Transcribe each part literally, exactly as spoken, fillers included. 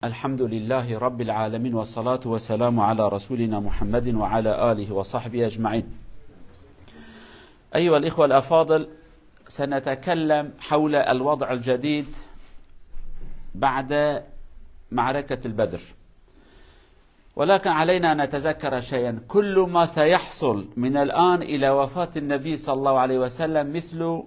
الحمد لله رب العالمين، والصلاة والسلام على رسولنا محمد وعلى آله وصحبه أجمعين. أيها الإخوة الأفاضل، سنتكلم حول الوضع الجديد بعد معركة البدر، ولكن علينا أن نتذكر شيئا: كل ما سيحصل من الآن إلى وفاة النبي صلى الله عليه وسلم مثل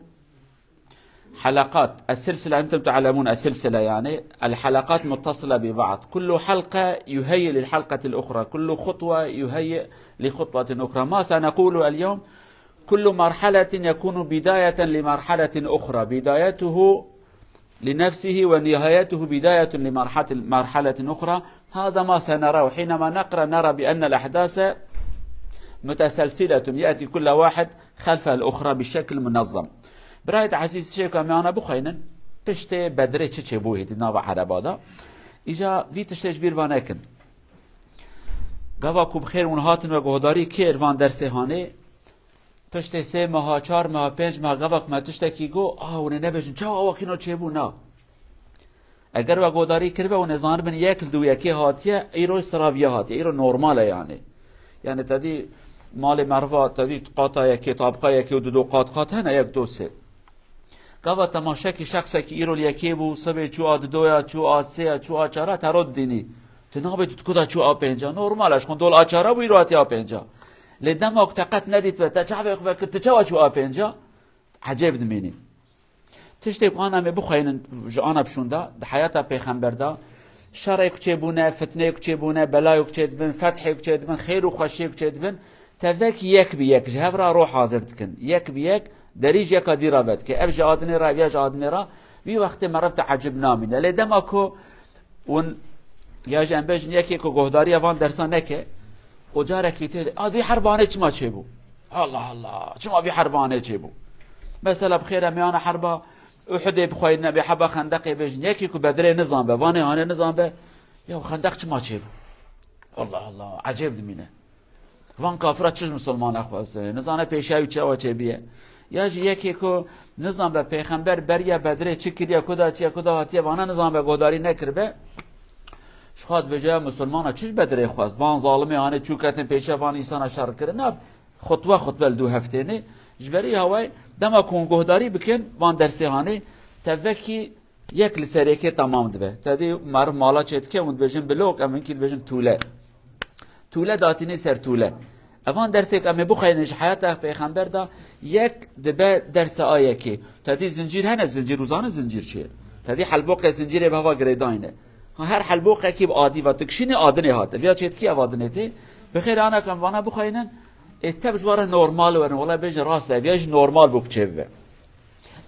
حلقات السلسلة، أنتم تعلمون السلسلة، يعني الحلقات متصلة ببعض، كل حلقة يهيئ للحلقة الأخرى، كل خطوة يهيئ لخطوة أخرى. ما سنقول اليوم كل مرحلة يكون بداية لمرحلة أخرى، بدايته لنفسه ونهايته بداية لمرحلة، مرحلة أخرى. هذا ما سنراه حينما نقرأ، نرى بأن الأحداث متسلسلة، يأتي كل واحد خلف الأخرى بشكل منظم. Birayê ezîz, şêka me ana bixweynin, piştê Bedrê çi çêbû hêdî nava Ereba de. Îca vî tiştê ji bîr va nekin. Gava ku bi xêr hûn hatin we guhdarî kir van dersê hanê, piştê sê meha, çar meha, pênc meha gava ku me tiştekî got, a hûn ê nebêjin, çawa wekîno çêbû, na. Eger we godarî kiribe, hûn ê zanibin yek li dû yekê hatiye, îro siraviye hatiye, îro normal e yani. Yani te dî malê meriva, te dî qata yekê, tabqa yekê û dido qat qat hene, yek, do, sê. Gava temaşekî şexsekî îro li yekê bû, sibê çû a didoya, çû a sêya, çû a çara, te ro didînî. Tu nabê tu dikuda çû a pênca. Normal e, ji xwe dol a çara bû, îro hatiye a pênca. Lê dema ku te qet nedît ve, te çavê xwe vekir, tu çawa çû a pênca? Ecêb dimînî. Tiştê ku ana me bixweynin ji ana bi şûnda, di heyata pêxember de, şerê ku çêbûne, fitneyê ku çêbûne, belayê ku çêdibin, fethê ku çêdibin, xêr û xweşiyê ku çêdibin, te vekî yek bi yek ji hev re ro hazir dikin. Yek bi yek derî ji yeka dî re vedike. Ev ji a dinê re, ev ya ji a dinê re, vî wextê meriv teecib namîne. Lê dema ku hûn ya jî em bêjin yekê ku guhdariya van dersa neke, û carekî tê de, a vî herbanê çima çêbû? Allah Allah, çima vî herbanê çêbû? Mesela bi xêr em yana herba Uhudê bixweyne, bê heba Xendeqê bêjin. Yekî ku Bedrê nizanbe, vanê hanê nizanbe, ya Xendeq çima çêbû? Allah Allah, ecêb dimîne. Van kafira çi ji misilmana xwest, nizane pêşiya wî çawa çêbiye. Ya jî yekê ku nizanbe pêxember beriya Bedrê çi kiriye, kuda çiye, kuda hatiye, vana nizanbe, guhdarî nekiribe. Ji xwe dibêje ya misilmana çi ji Bedrê xwest? Van zalimê hanê çû ketin pêşiya van însana şer kirin. Na, xutbe xutbe li dû heftênê. Ji berî hawayê dema ku hûn guhdarî bikin van dersê hanê, te vekî yek li ser yekê temam dibe. Te dî meriv mala çêdike, hûn dibêjin blok, em hinkî dibêjin tûle. Tûle datînê ser tûle. Evan dersê ku em ê bixweynin ji heyata pêxember de, yek dibe dersa a yekê. Te dî zincîr hene, zincîr, hûn zanin zincîr çi ye? Te dî helboqê zincîrê bi heva girêdayî ne. Ha, her helboqekî bi adî ve, tu kişînî a dinê hate. Viya çêdikî ev a dinê tê. Bi xêr ana ku em vana bixweynin, ê tev ji we re normal werin. Wela bêjin rast e, ev ya jî normal bû ku çêbibe.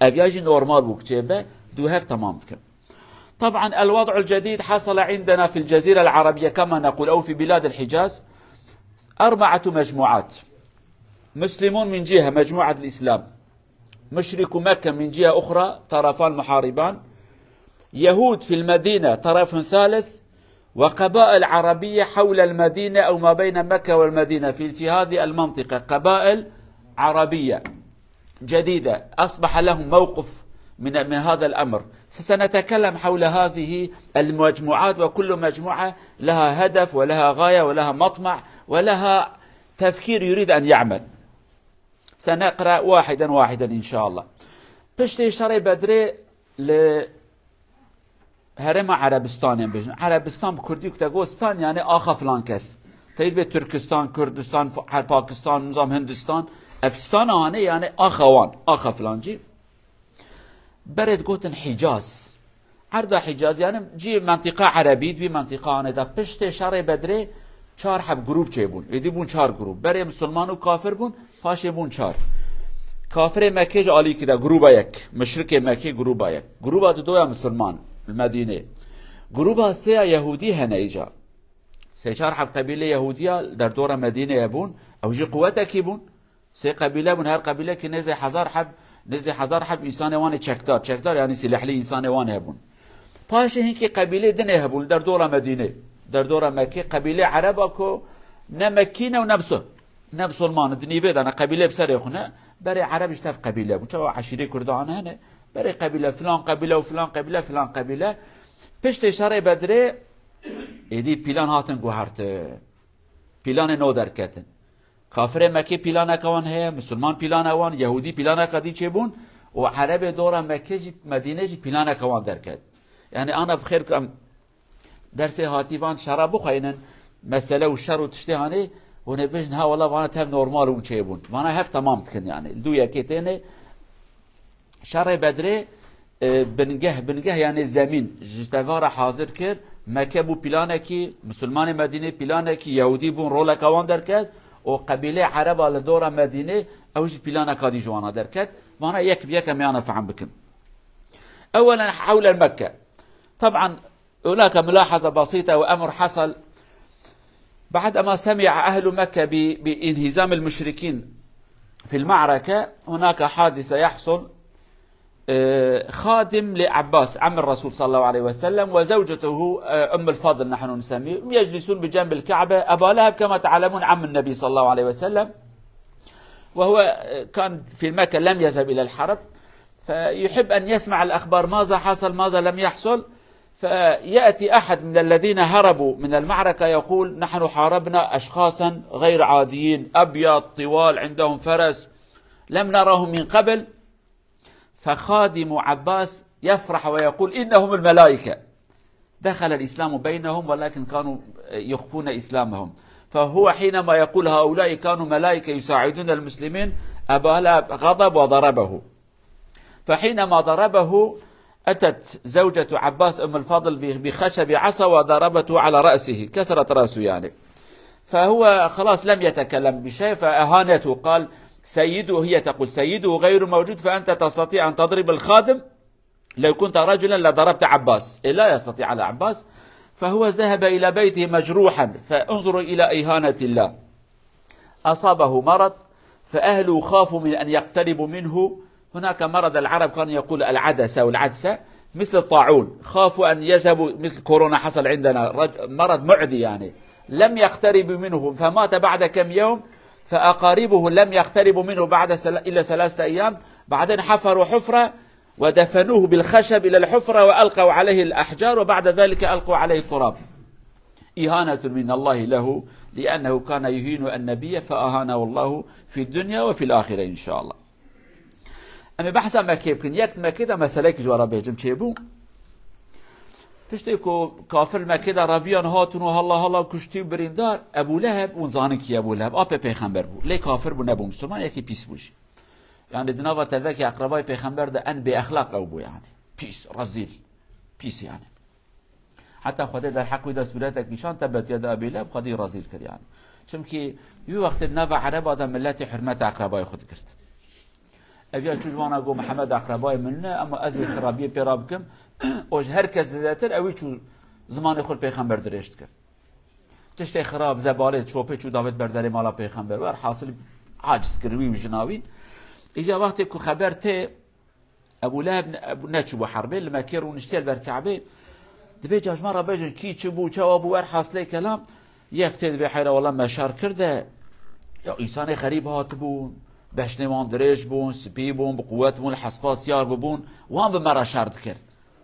Ev ya jî normal bû ku çêbibe, dû hev temam dikin. طبعا الوضع الجديد حصل عندنا في الجزيرة العربية كما نقول أو في بلاد الحجاز أربعة مجموعات. مسلمون من جهة، مجموعة الإسلام، مشرك مكة من جهة أخرى، طرفان محاربان، يهود في المدينة طرف ثالث، وقبائل عربية حول المدينة أو ما بين مكة والمدينة في، في هذه المنطقة، قبائل عربية جديدة أصبح لهم موقف من، من هذا الأمر. فسنتكلم حول هذه المجموعات، وكل مجموعة لها هدف ولها غاية ولها مطمع ولها تفكير يريد أن يعمل. سنقرأ واحدا واحدا إن شاء الله. Piştê şerê Bedrê li Herêma Erebistanê bêjin. Erebistan bi kurdî ku te got stan, yani axa filan kes. Te dibê Tirkistan, Kurdistan, F-, her Pakistan, nizam Hindistan. Ev stan anê, yani axa wan, axa filancî. Berê digotin Hicaz. Erda Hicaz, yani cî mentiqa erebî, di vî mentiqa anê de piştê şerê Bedrê çar heb grûp çêbûn. Êdî bûn çar grûp. Berê misilman û kafir bûn. Paşê bûn çar. Kafirê Mekkê ji alîkî de, grûba yek. Muşrikê Mekkê, grûba yek. Grûba dido ya misilman li Medînê. Grûba sê ya Yehûdî hene îca. Sê çar heb qebîlê Yehûdiya li derdora Medînê hebûn. Ew jî quwetekî bûn. Sê qebîle bûn. Her qebîlekî nêzê hezar heb, nêzê hezar heb însanê wan ê çekdar. Çekdar, yanî silehli însanê wan hebûn. Paşê hinkî qebîlê dinê hebûn li derdora Medînê. Derdora Mekkê qebîlê Ereba ku ne Mekkî ne û ne bi su-, ne misilman, di nîvê de ne, qebîlê bi serê xwe ne. Berê Ereb ji tev qebîle bûn. Çawa eşîrê Kurdan hene? Berê qebîle, filan qebîle û filan qebîle, filan qebîle. Piştê şerê Bedrê Êdî pîlan hatin guhertin. Pîlanê no derketin. Kafirê Mekkê pîlaneka wan heye, Misilman pîlana wan, Yehûdî pîlaneka dî çêbûn û Erebê dora Mekkê jî, Medînê jî pîlaneka wan derket. Yani ana bi xêr em dersê hatî van şera bixweynin, mesele û şer û tiştê hanê, hûn ê bêjin, ha wela vana tev normal û çêbûn. Vana hev temam dikin yani. Li dû yekê têne. Şerê Bedrê, e, bingeh, bingeh yani zemîn ji tevara hazir kir. Mekke bû planekî, Misilmanê Medînê planekî, Yehûdî bûn roleka wan derket û qebîlê Ereba li dora Medînê ew jî planeka dî ji wana derket. Vana yek bi yek em yana fehm bikin. Ewelen hewle Mekke. Taban هناك ملاحظة بسيطة وأمر حصل بعدما سمع أهل مكة ب-، بانهزام المشركين في المعركة. هناك حادثة يحصل، آه، خادم لعباس عم الرسول صلى الله عليه وسلم وزوجته، آه، أم الفضل نحن نسميه، يجلسون بجنب الكعبة. أبا لهب كما تعلمون عم النبي صلى الله عليه وسلم، وهو، آه، كان في مكة لم يذهب إلى الحرب، فيحب أن يسمع الأخبار، ماذا حصل، ماذا لم يحصل. فيأتي أحد من الذين هربوا من المعركة يقول: "نحن حاربنا أشخاصا غير عاديين، أبيض، طوال، عندهم فرس، لم نرهم من قبل." فخادم عباس يفرح ويقول: "إنهم الملائكة، دخل الإسلام بينهم ولكن كانوا يخفون إسلامهم." فهو حينما يقول: "هؤلاء كانوا ملائكة يساعدون المسلمين"، أبا لهب غضب وضربه. فحينما ضربه، أتت زوجة عباس أم الفضل ب-، بخشب عصا وضربته على رأسه، كسرت رأسه يعني. فهو خلاص لم يتكلم بشيء، فأهانته، قال: "سيده"، هي تقول: "سيده غير موجود، فأنت تستطيع أن تضرب الخادم؟ لو كنت رجلا لضربت عباس." إيه، لا يستطيع على عباس. فهو ذهب إلى بيته مجروحا، فانظروا إلى إهانة الله. أصابه مرض، فأهله خافوا من أن يقتربوا منه. هناك مرض العرب كان يقول العدسة والعدسة، مثل الطاعون، خافوا أن يذهبوا، مثل كورونا حصل عندنا، رج-، مرض معدي يعني. لم يقتربوا منه، فمات بعد كم يوم، فأقاربه لم يقتربوا منه بعد سل-، إلا ثلاثة أيام. بعدين حفروا حفرة ودفنوه بالخشب إلى الحفرة وألقوا عليه الأحجار، وبعد ذلك ألقوا عليه التراب. إهانة من الله له، لأنه كان يهين النبي، فأهانه الله في الدنيا وفي الآخرة إن شاء الله. Em ê behsa Mekkê bikin. Yek Mekkê de meseleyek ji we re bêjim çêbû. Piştê ku kafir Mekkê de reviyan hatin û halla halla kuştî û birîndar, Ebû Leheb, hûn zanin kî Ebû Leheb, apê pêxember bû. Lê kafir bû, nebû misilman, yekî pîs bû jî. Yani di nava tevekê eqrebayê pêxember de en bêexlaq ew bû yani. Pîs, rezîl. Pîs yani. Heta Xwedê derheq wî de sûretek kişand, tebet yeda Ebî Leheb, Xwedê wî rezîl kir yani. Çimkî wî wextê di nava Ereba de miletê hurmeta eqrebayê xwe digirt. Ev ya çû ji wana got, Mihemed eqrebayê min ne, ama ez ê xirabiyê pê re bikim. O ji her kes zêdetir, ew wî çû zimanê xwe li pêxember dirêj dikir. Tiştê xirab, zebalê, çopê çû davêt ber derê mala pêxember. Werhasil aciz kir wî û jina wî. Îca wextê ku xeber tê, Ebû Leheb ne-, Ebû neçûbû herbê, li Mekkê rûniştiye li ber Ke'bê. Dibê ca ji me re bêjin, kî çi bû, çawa bû, werhasilê kelam. Yek tê dibê heyra wela me şer kir de. Ya însanê xerîb hatibûn, beşnê wan dirêj bûn, spî bûn, bi quwet bûn, li hespa siyar bibûn. Wan bi me re şer dikir.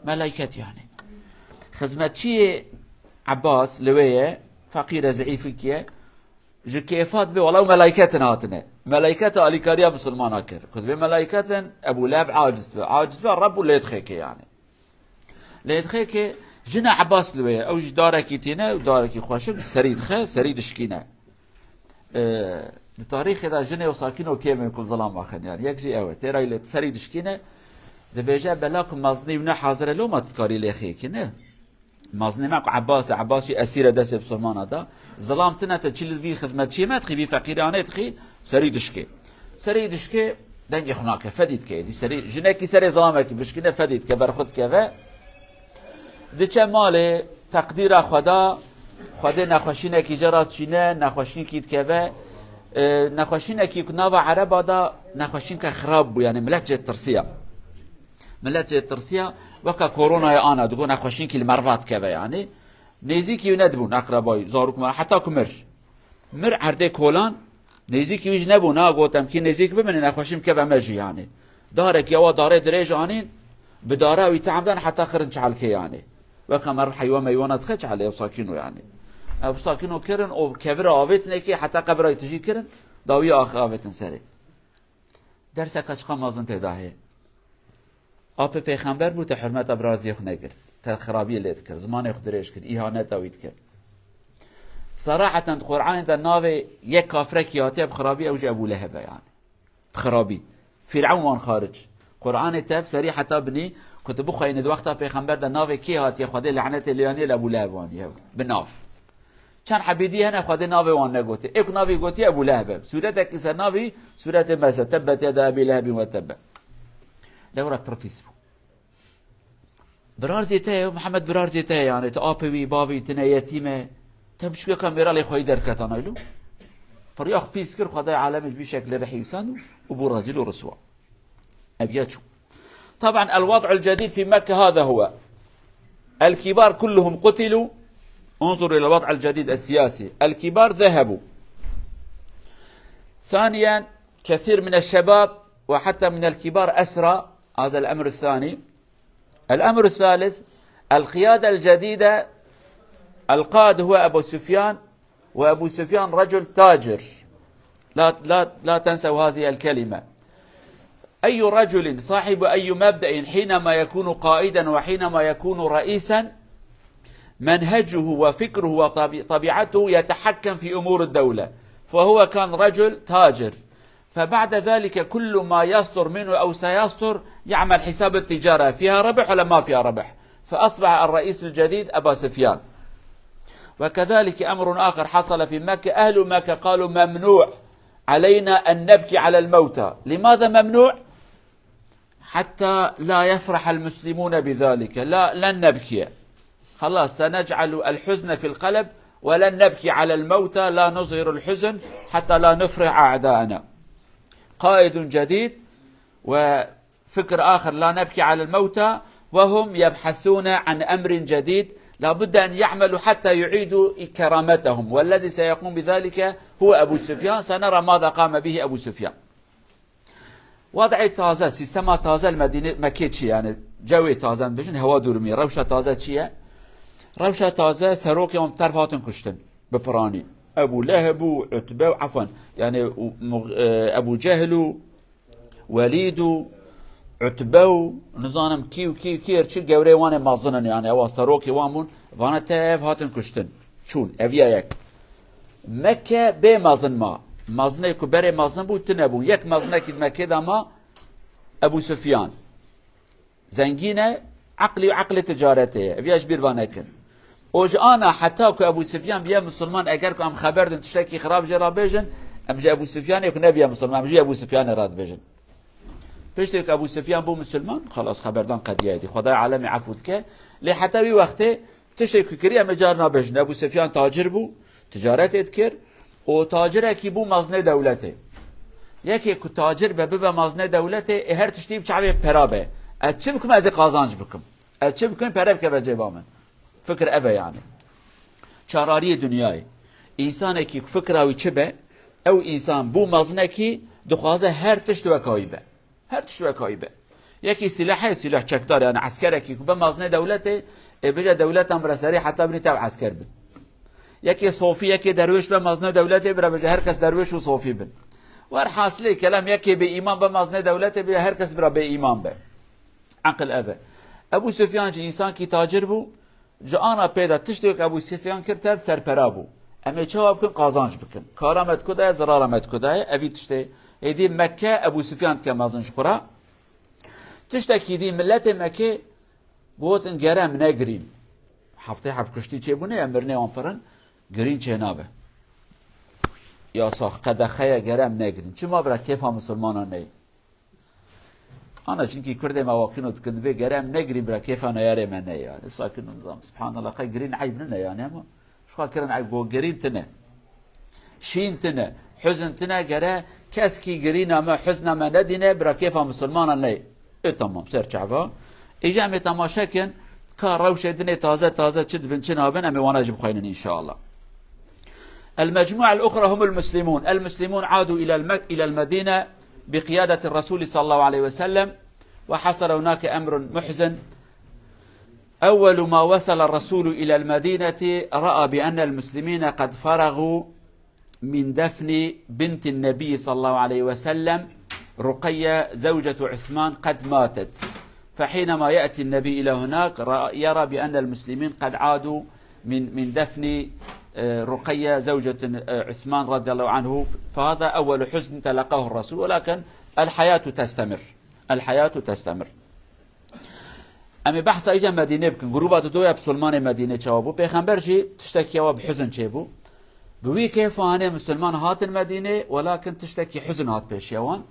Melaiket yani. Xizmetçiyê Ebbas li wê ye, feqîr e, zeîfik ye. Ji kêfa dibê, wela ew melaîketin hatine. Melaîketa alîkariya misilmana kir. Ku dibê melaîketin, Ebû Leheb aciz be. Aciz be, Reb û lê dixêke yani. Lê dixêke, jina Ebbas li wê ye. Ew jî darekî tîne, ew darekî xweşik, serî dixe, serî dişkîne. Ee, di tarîxê de jinê û sakîn û kêm in ku zilam axin yani. Yek jî ew e. Têra lê serî dişkîne, dibêje, bela ku mezinê wî ne hazir e, loma tu dikarî lê xêkî, ne? Mezinê me ku Ebbas e, Ebbas jî esîr e destê bisilmana da. Zilam tine, te çi li vî xizmetçiyê me dixî, vî feqîranê dixî, serî dişkê. Serî dişkê, dengê xwe nake, fedî dike êdî. Serî, jinekî serê zilamekî bişkîne, fedî dike, ber xwe dikeve. Diçe malê, teqdîra xwe da, Xwedê nexweşînekî jê re dişîne, nexweşînkî dikeve. E, nexweşînekî ku nava Ereba da, nexweşînke xirab bû, yani milet jê tirsiya. Milet jê tirsiya, weke koronaya ana, digo nexweşînkî li merva dikeve yani. Nêzîkî wî nedibûn, eqrebayî, zarok me, heta ku mir. Mir erdê kolan, nêzîkî wî jî nebûn, ha, gotem kî nêzîk bimîne, nexweşî bikeve me jî yani. Darekî ewa darê dirêj anîn, bi dara wî tehm dan heta xirin çelkê yani. Weka me heywan meywana dixê çi hale ew sakîno yani. Ew sakîno kirin û kevira avêtinê kê heta qebra tijî kirin, dawî ax-, avêtin serê. Derseka çiqa mezin tê de heye. Apê pêxember bû, te hurmeta biraziyê xwe negirt. Te xirabiyê lê dikir, zimanê xwe dirêj kir, îhaneta wî dikir. Seraheten di Qur'anê de navê yek kafirekî hatiye bi xirabî, ew jî Ebû Leheb e yani. Bi xirabî. Fîr'ewn wan xaric. Qur'anê tev serî heta binî ku tu bixweyne di wexta pêxember de navê kê hatiye Xwedê lanetê lê anî li Ebû Leheb anî hev. Bi nav. Çend hebî dî hene Xwedê navê wan negotiye. Ê ku navê gotiye Ebû Leheb e. Sûretekî ser navî, sûretê mesela, Tebbet yeda Ebî Lehebîn ve tebbe. Lewra pir pîs bû. Birarzê te ye, Mihemed birarzê te ye yani. Tu apê wî, bavê wî tine, yetîm e. Te biçûka mêralê xweyî derketa naylo. Piriya xwe pîs kir, Xwedayê alemê ji vî şeklê rihî wîsand û bû rezîl û riswa. Ev ya çû. طبعا الوضع الجديد في مكة هذا هو. الكبار كلهم قتلوا. انظروا إلى الوضع الجديد السياسي. الكبار ذهبوا. ثانيا، كثير من الشباب وحتى من الكبار أسرى. هذا الأمر الثاني. الأمر الثالث، القيادة الجديدة، القائد هو أبو سفيان، وأبو سفيان رجل تاجر. لا، لا، لا تنسوا هذه الكلمة. أي رجل صاحب أي مبدأ حينما يكون قائدا وحينما يكون رئيسا، منهجه وفكره وطبيعته يتحكم في أمور الدولة، فهو كان رجل تاجر، فبعد ذلك كل ما يصدر منه أو سيصدر يعمل حساب التجارة، فيها ربح ولا ما فيها ربح؟ فأصبح الرئيس الجديد أبا سفيان. وكذلك أمر آخر حصل في مكة، أهل مكة قالوا: ممنوع علينا أن نبكي على الموتى. لماذا ممنوع؟ حتى لا يفرح المسلمون بذلك. لا، لن نبكي. خلاص، سنجعل الحزن في القلب ولن نبكي على الموتى، لا نظهر الحزن حتى لا نفرح أعداءنا. قائد جديد وفكر آخر، لا نبكي على الموتى، وهم يبحثون عن أمر جديد، لا بد أن يعملوا حتى يعيدوا كرامتهم، والذي سيقوم بذلك هو أبو سفيان. سنرى ماذا قام به أبو سفيان. Wad'ê taze, sîstema taze li Medîne, Mekkê çi ye? Yani cewê taze, em dibêjin hewa durumî, rewşa taze çi ye? Rewşa taze, serokê wan bi terf hatin kuştin, bi piranî. Ebû Leheb û Utbe û, efwen, yani, û Mug-, e, Ebû Cehil û Welîd û Utbe û nizanim kî û kî û kî, her çi gewrê wan ê mezin in, yani, ewa serokê wan bûn, vana tev hatin kuştin. Çûn, ev ya yek. Mekke bê mezin ma. Mezinê ku berê mezin bû, tune bû. Yek mezinekî di Mekkê de ma, Ebû Sufyan. Zengîn e, eqlî û eqlê ticaretê ye. Ev ya ji bîr va nekin. Û ji ana heta ku Ebû Sufyan biye misilman, eger ku em xeber din tiştekî xirab jê re bêjin, em ji Ebû Sufyanê ku nebiye misilman, em jî Ebû Sufyanê re dibêjin. Piştê ku Ebû Sufyan bû misilman, xelas xeberdan qediya dî. Xwedayê alemê efû dike. Lê heta wî wextê tiştê ku kirî em ê carna bêjin. Ebû Sufyan tacir bû, ticaretê dikir û tacirekî bû mezinê dewletê. Yekê ku tacir be, bibe mezinê dewletê, ê her tiştî bi çavê pera be. Ez çi bikim, ez ê qazanc bikim. Ez çi bikim, pere bikeve cêba min. Fikir ev e yani. Çarariyê dinyayê. Însanekî fikra wî çi be, ew însan bû mezinekî dixwaze her tişt weka wî be. Her tişt weka wî be. Yekî sîleh heye, sîleh çekdar, yani eskerekî ku be mezinê dewletê, ê bêje dewleta min re serê heta binî tev esker bin. Yekê sofî, yekê derwêş be mezinê dewletê, bira bêje her kes derwêş û sofî bin. Werhasilê kelam, yekê bê îman be mezinê dewletê, bêje her kes bira bê îman be. Eqil ev e. Ebû Sufyan jî însankî tacir bû. Ji ana pê de tiştê ku Ebû Sufyan kir tev serpera bû. Em ê çawa bikin, qazanc bikin. Kara me di ku de ye, zirara me di ku de ye, evî tiştê. Êdî Mekke Ebû Sufyan dike mezin ji xwe re. Tiştekî dî miletê Mekkê gotin gere em negirîn. Heftê heb kuştî çêbûne ye, mirinê wan pirin, girîn çênabe. Yasax, qedexe ye, gere em negirîn. Çima bira kêfa misilmanan neyê? Ana, çinkî Kurdê me wakîno dikin, dibê gere em negirîn bira kêfa neyarê me neyê. Yani sakin û nizam. Subhanallah, qey girîn eyb nine yani, ama ji xwe kirin eyb, go girîn tine. Şîn tine, huzn tine, gere keskî girîna me, huzna me nedîne, bira kêfa misilmana neyê. E, tamam, ser çava. Îca em ê temaşe kin, ka rewşê dinê taze taze çi dibin, çi nabin, em ê wana jî bixweynin înşallah. المجموعة الأخرى هم المسلمون. المسلمون عادوا إلى الم-، إلى المدينة بقيادة الرسول صلى الله عليه وسلم، وحصل هناك أمر محزن. أول ما وصل الرسول إلى المدينة رأى بأن المسلمين قد فرغوا من دفن بنت النبي صلى الله عليه وسلم، رقية زوجة عثمان، قد ماتت. فحينما يأتي النبي إلى هناك، رأى، يرى بأن المسلمين قد عادوا من، من دفن، آه، رقية زوجة، آه، عثمان رضي الله عنه. فهذا أول حزن تلقاه الرسول، ولكن الحياة تستمر. الحياة تستمر. Em ê behsa îca Medînê bikin. Grûba didoya Bisilmanê Medînê çawa bû? Pêxember jî tiştekî wa bi huzn çêbû. Bi wî kêfa hanê Misilman hatin Medînê, welakin tiştekî huzn hat pêşiya wan.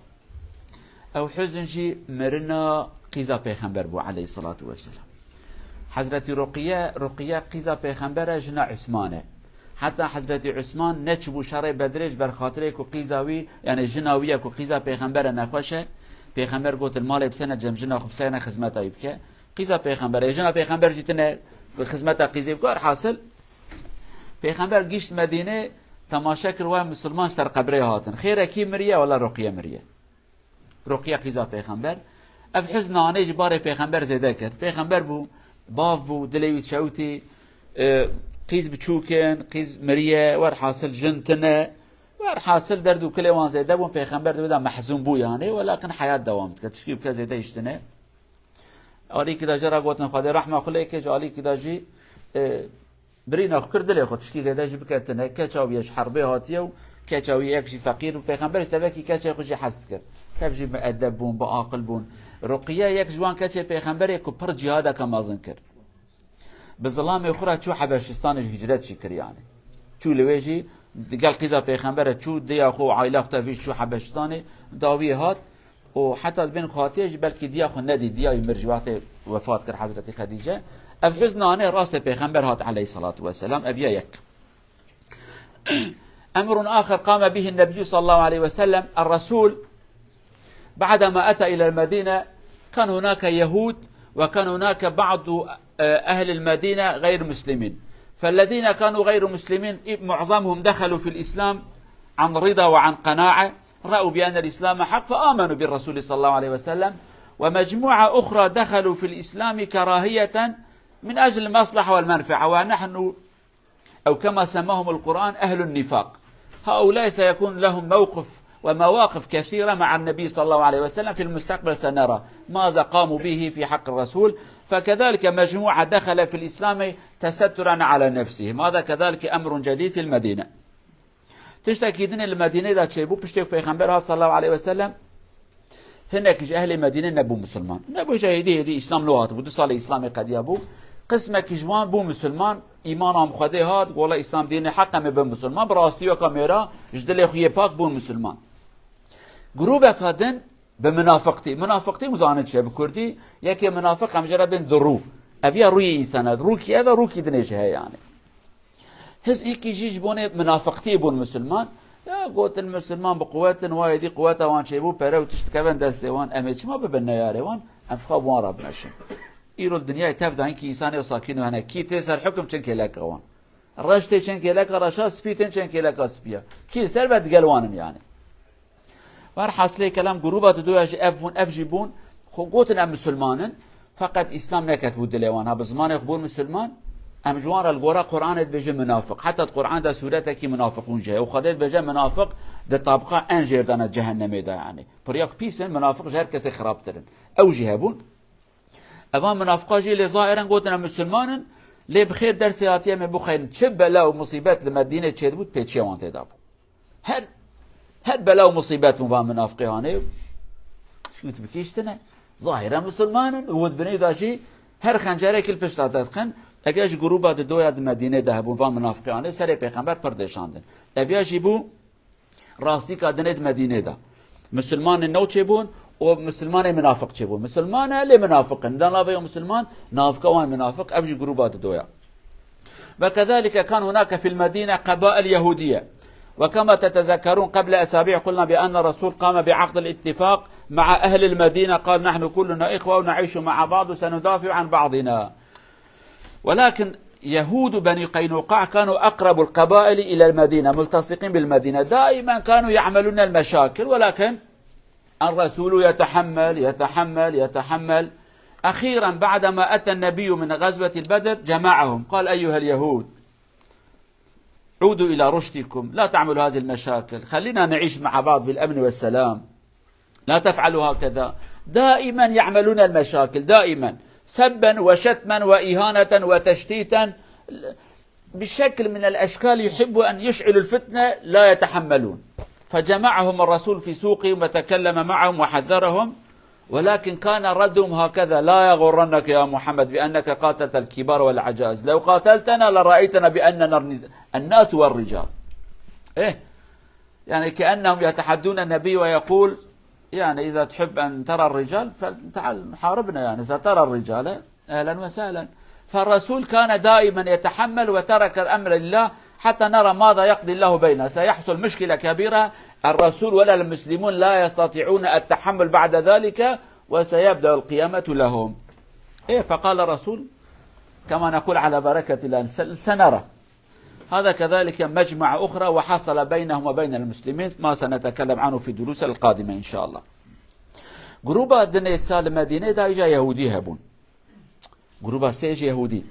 Ew huzn jî mirina qîza Pêxember bû aleyhissalatu vesselam. Hezretî Ruqiye, Ruqiye qîza Pêxember e, jina Usman e. Heta Hezretî Usman neçibû şerê Bedrê ji ber xatirê ku qîza wî, yani jina wî ye ku qîza Pêxember e nexweş e. Pêxember got, li malê bisene cem jina xwe, bisene xizmeta wî bike. Qîza Pêxember e. Jina Pêxember jî tine xizmeta qîzê bike. Hasil, Pêxember gihişt Medînê, temaşe kir, wê Misilman ser qebrê hatin. Xêr e, kî miriye? Wela Ruqiye miriye. Ruqiye qîza Pêxember. Ev huzn hanê ji barê Pêxember zêde kir. Pêxember bû, bav bû, dilê wî şewitî, e, qîz biçûk in, qîz miriye, werhasil jin tine. Werhasil derd û kilê wan zêde bûn, Pêxember di wê de mehzûn bû yani, welakin heyat dewam dike. Tişkî bike zêde îş tine. Alîkî de jê re gotin, Xwedê rehma xwe lê ke, ji alîkî de jî, e, birîna xwe kir dilê xwe, tişkî zêde jî bike tine. Keça wî ye ji herbê hatiye û keça wî yek jî feqîr û Pêxember ji tevekî keçê xwe jî hez dikir. Tev jî miedeb bûn, bi aqil bûn. Ruqiye yek ji wan keçê Pêxemberê ku pir cîhadeke mezin kir. Bi zilamê xwe re çû Hebeşistanê, ji hicret jî kir yani. Çû li wê jî digel qîza Pêxember re çû, diya xwe û aîla xwe tevî çû Hebeşistanê, dawiyê hat û heta di bin xatiye jî belkî diya xwe nedî, diya wî mir jî wextê wefat kir Hezretî Xedîce. Ev huzn hanê rastê Pêxember hat aleyhissalatu vesselam, ev ya yek. أمر آخر قام به النبي صلى الله عليه وسلم، الرسول بعدما أتى إلى المدينة كان هناك يهود، وكان هناك بعض، آه، أهل المدينة غير مسلمين، فالذين كانوا غير مسلمين معظمهم دخلوا في الإسلام عن رضا وعن قناعة، رأوا بأن الإسلام حق فآمنوا بالرسول صلى الله عليه وسلم، ومجموعة أخرى دخلوا في الإسلام كراهية من أجل المصلحة والمنفعة، ونحن أو كما سماهم القرآن أهل النفاق. هؤلاء سيكون لهم موقف ومواقف كثيرة مع النبي صلى الله عليه وسلم في المستقبل، سنرى ماذا قاموا به في حق الرسول. فكذلك مجموعة دخل في الإسلام تسترا على نفسهم، هذا كذلك أمر جديد في المدينة. Tiştekî din ê li Medînê de çêbû, piştê ku Pêxember hat sallallahu aleyhi ve sellem, hinek ji ehlê Medînê nebû misilman. Nebû, hêdî hêdî Îslam nû hatibû, du salê Îslamê qediya bû. Qismekî ji wan bû misilman, îmana bi Xwedê hat, got, wela Îslam dînê heq e, em ê bin misilman. Bi rastî weka mêra ji dilê xwe yê pak bûn misilman. Grûbeka din bi minafiqtî. Minafiqtî hûn zanin çi ye bi kurdî? Yekê minafiq em jê re bên dirû. Ev ya rûyê însana, rûkî ev e, rûkî dinê jî heye yani. Hiz îkî jî ji bonê minafiqtiyê bûn misilman. Ya gotin misilman bi quwet in, wa êdî quweta wan çêbû, pere û tişt dikevin destê wan. Em ê çima bibin neyarê wan? Em ji xwe bi wan re bimeşin. Îro li dinyayê tev de hinkî însanê û sakîn û hene. Kî tê ser hukm çin kêleka wan. Reş tê çin kêleka reşa, spî tên çin kêleka spiya. Kî li ser be digel wan in yani. Werhasilê kelam grûba didoya jî ev bûn, ev jî bûn, xwe gotin em misilman in, feqet Îslam neketibû dilê wan. Ha bi zimanê xwe bûn misilman, em ji wan re li gora Qur'anê dibêjin minafiq. Heta di Qur'an de sûretekî minafiqûn jî heye. Û Xwedê dibêje minafiq di tabqa en jêr de ne cehennemê de yani. Pirya ku pîs in, minafiq ji her kesê xirabtir in. Ew jî hebûn. Evan minafiqa jî lê zahiren gotin em misilman in, lê bi xêr dersê hatiye me bixwînin. Çi bela û musîbet li Medînê çêdibû, pêçiya wan tê de bû. Her, her bela û musîbet bûn van minafiqê hanê. Şût bikiştine. Zahiren misilman in. Û di binê de jî her xencerekî li pişta te dixin. Ev ya ji grûba didoya di Medînê de hebûn van minafiqê hanê. Serê Pêxember pir dêşandin. Ev ya jî bû rastîka dinê di Medînê de. Misilmanên new çêbûn û misilmanê minafiq çêbûn. Misilman e, lê minafiq in. Da navê yo misilman, navka wan minafiq, ev jî grûba didoya. وكذلك كان هناك في المدينة قبائل يهودية. وكما تتذكرون قبل أسابيع قلنا بأن الرسول قام بعقد الاتفاق مع أهل المدينة، قال: "نحن كلنا إخوة ونعيش مع بعض وسندافع عن بعضنا." ولكن يهود بني قينقاع كانوا أقرب القبائل إلى المدينة، ملتصقين بالمدينة، دائما كانوا يعملون المشاكل، ولكن الرسول يتحمل، يتحمل، يتحمل، أخيرا بعدما أتى النبي من غزوة بدر جمعهم، قال: أيها اليهود، عودوا إلى رشدكم، لا تعملوا هذه المشاكل، خلينا نعيش مع بعض بالأمن والسلام، لا تفعلوا هكذا. دائما يعملون المشاكل، دائما سبا وشتما وإهانة وتشتيتا، بشكل من الأشكال يحبوا أن يشعلوا الفتنة، لا يتحملون. فجمعهم الرسول في سوقهم وتكلم معهم وحذرهم، ولكن كان ردهم هكذا: لا يغرنك يا محمد بأنك قاتلت الكبار والعجائز، لو قاتلتنا لرأيتنا بأننا الناس والرجال. إيه، يعني كأنهم يتحدون النبي ويقول، يعني إذا تحب أن ترى الرجال فتعال حاربنا، يعني سترى الرجال، أهلا وسهلا. فالرسول كان دائما يتحمل وترك الأمر لله حتى نرى ماذا يقضي الله بيننا. سيحصل مشكلة كبيرة، الرسول ولا المسلمون لا يستطيعون التحمل بعد ذلك، وسيبدأ القيامة لهم. إيه، فقال الرسول كما نقول على بركة الله، س-، سنرى. هذا كذلك مجمعة أخرى وحصل بينهم وبين المسلمين، ما سنتكلم عنه في الدروس القادمة إن شاء الله. Gruba dinê sal Medînê de îca Yehûdî hebûn. Gruba sê ji Yehûdî.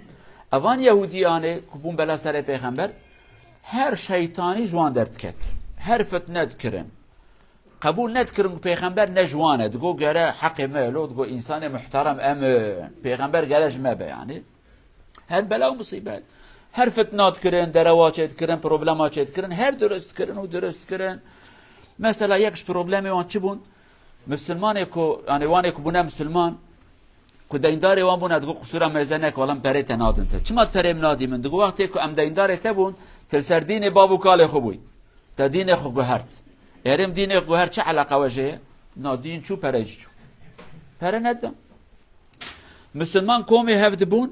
Evan Yehûdiyanê ku bûn bela serê pêxember, her şeytanî ji wan derdiket. Her fitne dikirin. Qebûl nedikirin ku pêxember ne ji wan e. Digo gere heqê me lo, digo însanê muhterem em in. Pêxember gere ji me be yani. Her bela û musîbet. Her fitna dikirin, derewa çêdikirin, problema çêdikirin, her durust dikirin û durust dikirin. Mesela yek ji problemê wan çi bûn? Misilmanê ku, yani wanê ku bûne misilman, ku deyndarê wan bûne, digo qusûra mêze neke, wela em perê te nadin te. Çima perê min nadî min? Digo wextê ku em deyndarê te bûn, til ser dînê bav û kalê xwe bûy. Te dînê xwe guhert. Êrê min dînê xwe guhert çi eleqa we jê ye? Na dîn çû, pere jî çû. Pere nedin. Misilman komê hev dibûn,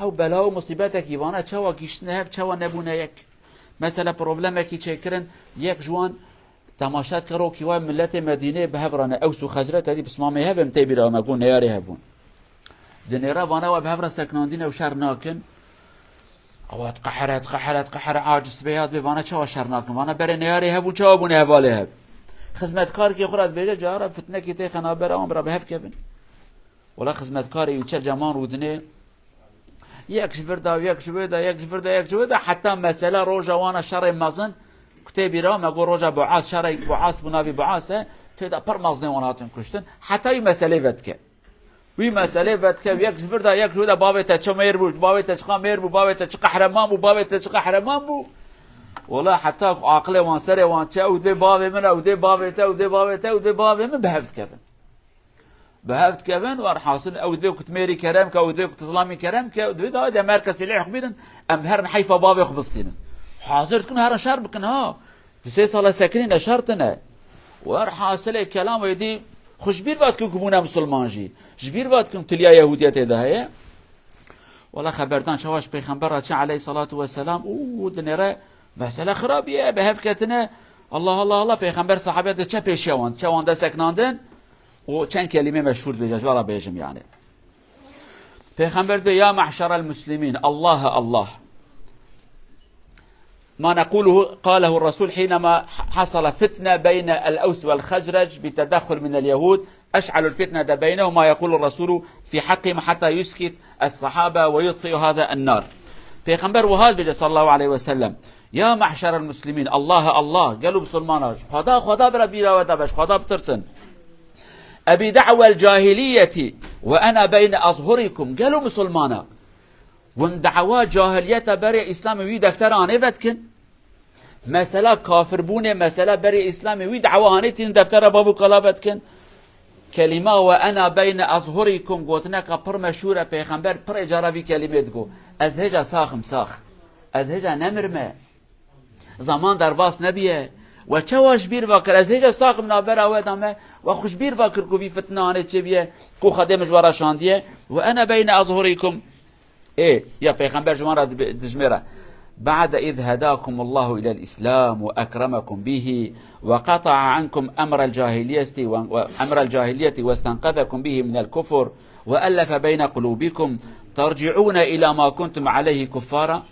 ew bela û musîbetekî vana çawa gihîştine hev, çawa nebûne yek. Mesela problemekî çêkirin, yek ji wan temaşe dike rokî wa miletê Medîneyê bi hev re ne, Ews û Xezret, herî pismamê hev im tê bîra me, got neyarê hev bûn. Dinêre vana we bi hev re seknandîne û şer nakin. Ewa diqehere, diqehere, diqehere, aciz bê, ya dibê vana çawa şer nakin? Vana berê neyarê hev û çawa bûne hevalê hev? Xizmetkarkê xwe re dibêje, cara fitnekî têxe navbera wan, bira bi hev kevin. Wela xizmetkarê wî çel ceman rûdinê, yek ji vir da, yek ji wê da, yek ji vir da, yek ji wê da, heta mesela roja wana şerê mezin, ku tê bîra me got roja Buas, şerê Buas bû, navî Buas e, tê de pir mezinê wan hatin kuştin, heta wî meselê vedike. Wî meselê vedike, yek ji vir da, yek ji wê da, bavê te çi mêr bû, bavê te çiqa mêr bû, bavê te çi qehreman bû, bavê te çi qehreman bû. Wela heta ku aqilê wan serê wan çe, ew dê bavê min, ew dê bavê te, ew dê bavê te, ew dê bavê min, bi hev dikevin. Bi hev dikevin, werhasil ew dibê ku timêrî kerem ke, ew dibê ku tizlamî kerem ke, ew dibê da de merke silêh xwe bînin, em herin heyfa bavê xwe bistînin. Hazir dikin herin şer bikin ha. Du sê sala sekinî ne şertine. Werhasilê kelam êdî xwe ji bîr ve dikin ku bûne misilman jî. Ji bîr ve dikin tiliya Yehûdiyetê de heye. Wela xeberdan çawa ji Pêxember re çi aleyhissalatu vesselam û dinêre mesele xirabî ye, bi hev ketine. Allah, Allah, Allah, Pêxember sahabê de çe pêşiya wan, çe wan de seknandin û çend kelîmê meşhûr dibêje, ji we re bêjim yani. Pêxember dibê, ya mahşerel muslimîn, Allah, Allah. ما نقوله قاله الرسول حينما حصل فتنة بين الأوس والخزرج بتدخل من اليهود، أشعلوا الفتنة بينهم، ما يقول الرسول في حقهم حتى يسكت الصحابة ويطفئ هذا النار. Pêxember wiha dibêje sallallahu aleyhi ve sellem, ya mahşerel muslimîn, Allah, Allah, gelo misilmana, ji Xweda, Xweda bira bîra we de be, ji Xweda bitirsin. أبدعوى الجاهلية وأنا بين أظهركم. Gelo misilmana, hûn dawa cahiliyeta berê Îslamê wî deftera anê vedikin? Mesela kafirbûnê, mesela berê Îslamê wî dawa anê tînin deftera bav û kala vedikin? Kelîma "ve ena beyne azhurikum" gotineka pir meşhûr e, Pêxember pirê cara vî kelîmê digo. Ez hêja sax im, sax. Ez hêja nemirime. Zaman derbas nebiye. We çawa ji bîr va kir? Ez hêja sax im navbera we de me. We xwe ji bîr va kir ku vî fitne anê çêbiye, ku Xwedê min ji we re şandiye. "Ve ene beyne azhurikum." Ê, ya Pêxember ji wan re dibe-, dijmêre. "Ba'de iz hedakumullahu ilel Islam ve ekremekum bihi ve qata'a ankum emrel cahiliyeti ve, ve emrel cahiliyeti ve stenqezekum bihi minel kufur ve ellefe beyne kulubikum terci'une ila ma kuntum aleyhi kuffara."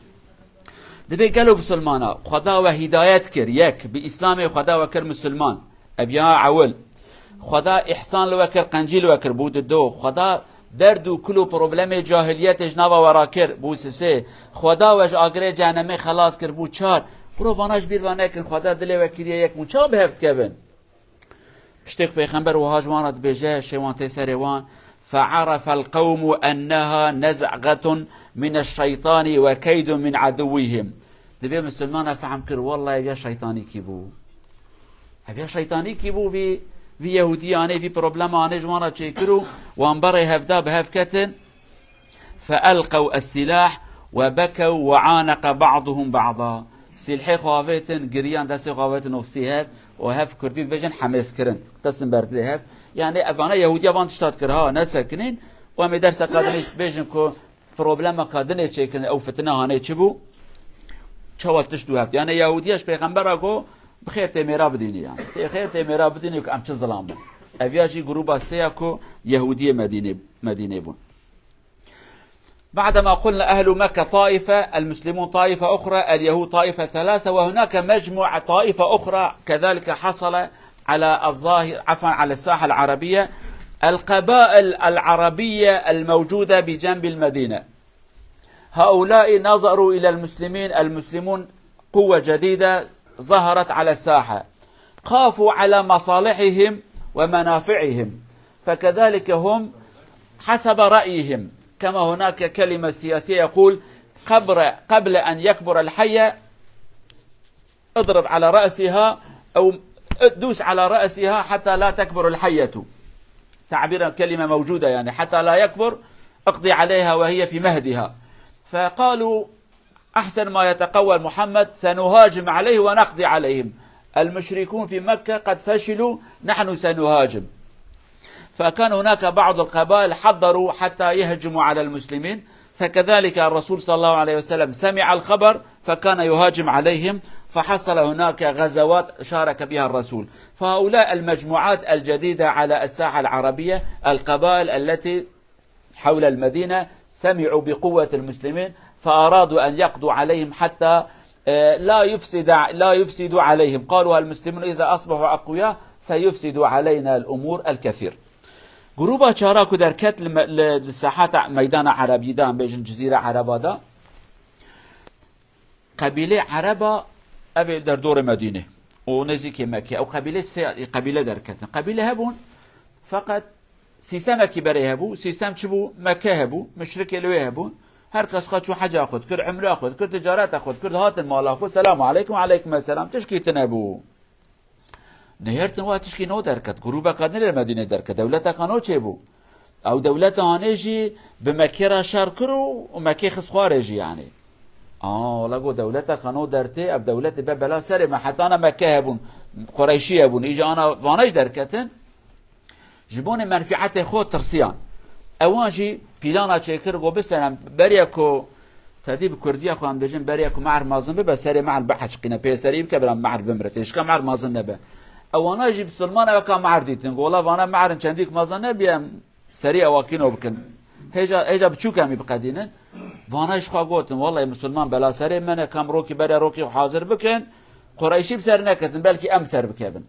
Dibê gelo misilmana, Xweda we hîdayet kir, yek, bi Îslamê Xweda we kir misilman. Ev ya ewil. Xweda îhsan li we kir, qencî li we kir, bû dido. Xweda derd û kul û problemê cahiliyetê ji nava we rakir, bû sisê. Xweda we ji agirê cehenemê xelas kir, bû çar. Bro, vana ji bîr ve nekin, Xweda dilê we kiriye yek, bûn çawa bi hev dikevin? Piştê ku Pêxember wiha ji wan re dibêje, şê wan tê serê wan, فعرف القوم أنها نزغة من الشيطان وكيد من عدوهم. Dibê Misilmana fehm kir, wellahî ev ya şeytanîkî bû. Ev ya şeytanîkî bû, vî, vî Yehûdiyanê, vî problemanê ji wan re çêkir û wan berê hevda bi hev ketin. فألقوا السلاح وبكوا وعانق بعضهم بعضا. Silhê xwe avêtin, giriyan destê xwe avêtin ostî hev û hev kurdî dibêjin hemêz kirin. Dest li ber didê hev. Yani evana Yehûdiya van tişta dikir, ha, nesekinîn. Û em ê dersa kadinê bêjin ku problema kadinê çêkirin, ew fitine hanê çi bû? Çawa tişt û heft. Yani Yehûdiya ji Pêxembera got, bi xêr tê mêra bidînî yani. Tê xêr tê mêra bidînî ku em çi zilam bin. Ev ya jî grûba sê ya ku Yehûdiyê Medînê, Medînê bûn. بعدما قلنا أهل مكة طائفة، المسلمون طائفة أخرى، اليهود طائفة ثلاثة، وهناك مجموعة طائفة أخرى كذلك حصل على الظاهر، عفوا، على الساحة العربية، القبائل العربية الموجودة بجنب المدينة. هؤلاء نظروا إلى المسلمين، المسلمون قوة جديدة ظهرت على الساحة، خافوا على مصالحهم ومنافعهم، فكذلك هم حسب رأيهم، كما هناك كلمة سياسية يقول: قبل، قبل أن يكبر الحية اضرب على رأسها أو دوس على رأسها حتى لا تكبر الحية. تعبيرا كلمة موجودة، يعني حتى لا يكبر، اقضي عليها وهي في مهدها. فقالوا: أحسن ما يتقول محمد، سنهاجم عليه ونقضي عليهم. المشركون في مكة قد فشلوا، نحن سنهاجم. فكان هناك بعض القبائل حضروا حتى يهجموا على المسلمين، فكذلك الرسول صلى الله عليه وسلم سمع الخبر فكان يهاجم عليهم، فحصل هناك غزوات شارك بها الرسول. فهؤلاء المجموعات الجديدة على الساحة العربية، القبائل التي حول المدينة، سمعوا بقوة المسلمين فأرادوا أن يقضوا عليهم حتى، آه، لا يفسد، لا يفسدوا عليهم. قالوا: المسلمون إذا أصبحوا أقوياء سيفسدوا علينا الأمور الكثير. Grûba çara ku derket li me-, li, li sahata meydana Erebî de, em bêjin Cizîra Ereba de, qebîlê Ereba, ev ê derdorê Medînê û nêzîkê Mekke. Ew qebîlê sê qebîle derketin. Qebîle hebûn, feqet sîstemekî berê hebû. Sîstem çi bû? Mekke hebû, muşrikê li wê hebûn. Her kes xwe çû heca xwe dikir, umra xwe dikir, ticareta xwe dikir, dihatin mala xwe, selamu aleykum, aleykum selam, tişkî tune bû. Nêhertin wa tişkî no derket. Grûbeka din li Medînê derket. Dewleteka no çêbû. Ew dewleta hanê jî bi Mekkê re şer kir û, û Mekkê xist xwarê jî yani. Aa, wala got dewleteka no dertê, ev dewletê be bela serê me. Heta ana Mekke hebûn, Qureyşî hebûn. Îja ana vana jî derketin. Ji bonê menfîetê xwe tirsiyan. Ewan jî pîlana çêkir, got bisenem, beriya ku tedî bi kurdiya xwe em dibêjin, beriya ku mehr mezin bibe, serê mehr biheçqîne, pêserî bike, bira mehr bimire, têşka mehr mezin nebe. Ewana jî bisilman ew ka mehr dîtin, got wala vana mehrin çendîk mezin nebiye, em serî ewakîno bikin. Hêja, hêja biçûk em ê biqedînin. Vana ji xwe gotin, wallahî misilman bela serê me ne, kam rokî beriya rokî xwe hazir bikin, Qureyşî bi ser neketin, belkî em ser bikevin.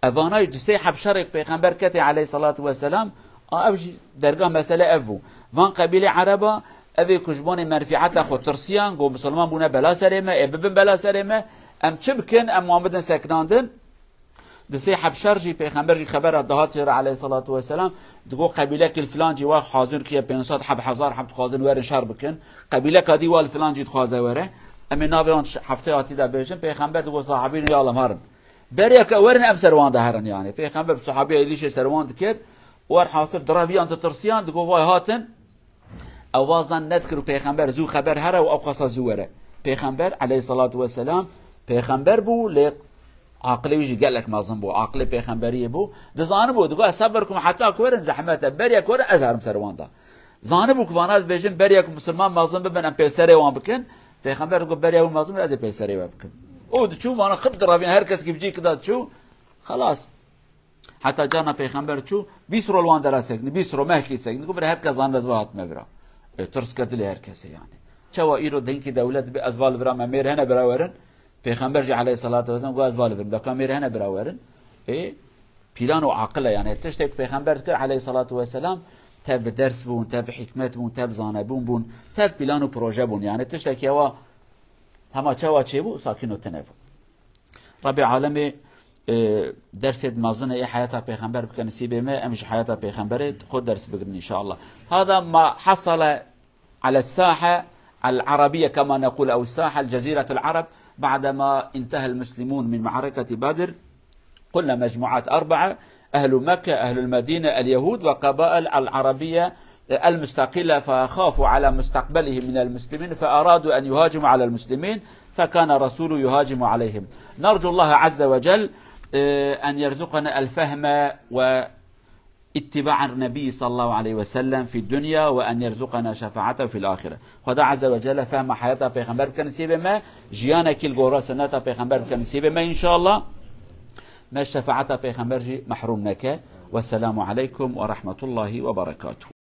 Evana jî di sê heb şerê ku Pêxember ketê aleyhissalatu vesselam, a ev jî dergah mesele ev bû. Van qebîlê Ereba, ev ê ku ji bonê menfîeta xwe tirsiyan, got misilman bûne bela serê me, ê bibin bela serê me, em çi bikin, em wan bidin sekinandin? Di sê heb şer jî Pêxember jî xebera dihat jê re aleyhissalatu vesselam, digot qebîlekî li filan cî wa hazir kiye pênc sed heb, hezar heb dixwazin werin şer bikin. Qebîleka dî wa li filan cî dixwaze were. Em ê navê wan heftê hatî de bêjin. Pêxember digot sahabîn ya Elem herin. Berê ke werin em ser wan de herin yani. Pêxember bi sahabiya êlîşê ser wan dikir. Werhasil direviyan ditirsiyan, digot vay hatin. Ew wazan nedikir û Pêxember zû xeber here û ew qasa zû were. Pêxember aleyhissalatu vesselam Pêxember bû, lê aqilê wî jî gelek mezin bû. Aqilê Pêxemberiyê bû. Dizanibû, digot ez sebir kum heta ku werin zehmet e. Beriya ku werin ez herim ser wan de. Zanibû ku vana dibêjin beriya ku misilman mezin bibin em pêserê wan bikin. Pêxember digot beriya wî mezin be ez ê pêserê we bikim. Û diçû vana xip direvîn her kes ki bi cî kida diçû. Xelas. Heta carna Pêxember çû, bîst rol wan dera seknî, bîst rol mehkî seknî, ku bira her kes zanibû ez va hatime vira. E, tirs ke dilê her kesê yani. Çawa îro dinkî dewlet bi ez va li vira me mêr hene bira werin, Pêxember jî aleyhissalatu vesselam got ez va li vir me, deka mêr hene bira werin. E, Plan û aqil e. Yani tiştek Pêxember dikir aleyhissalatu vesselam, tev bi ders bûn, tev bi hikmet bûn, tev zanebûn bûn, tev plan û proje bûn. Yani tiştek hewa hema çawa çêbû, sakîn û tune bû. Rabbê Alemê, e, dersê mezin ê heyata Pêxember bike nisîbê me, em ji heyata Pêxemberê xwe ders bigirin inşallah. Hada ma hasale على الساحة العربية كما نقول، أو الساحة الجزيرة العرب، بعدما انتهى المسلمون من معركة بدر. قلنا مجموعات أربعة: أهل مكة، أهل المدينة، اليهود، وقبائل العربية المستقلة، فخافوا على مستقبلهم من المسلمين، فأرادوا أن يهاجموا على المسلمين، فكان الرسول يهاجم عليهم. نرجو الله عز وجل، آه، أن يرزقنا الفهم و اتباع النبي صلى الله عليه وسلم في الدنيا، وأن يرزقنا شفاعته في الآخرة. Xweda Azze ve Celle fehma heyata Pêxember bike nisîbê me, jiyanekî li gora sunneta Pêxember bike nisîbê me inşallah. Me şefaeta Pêxember jî mehrûm neke. Wesselamu aleykum ve rahmetullahi ve berekatuhu.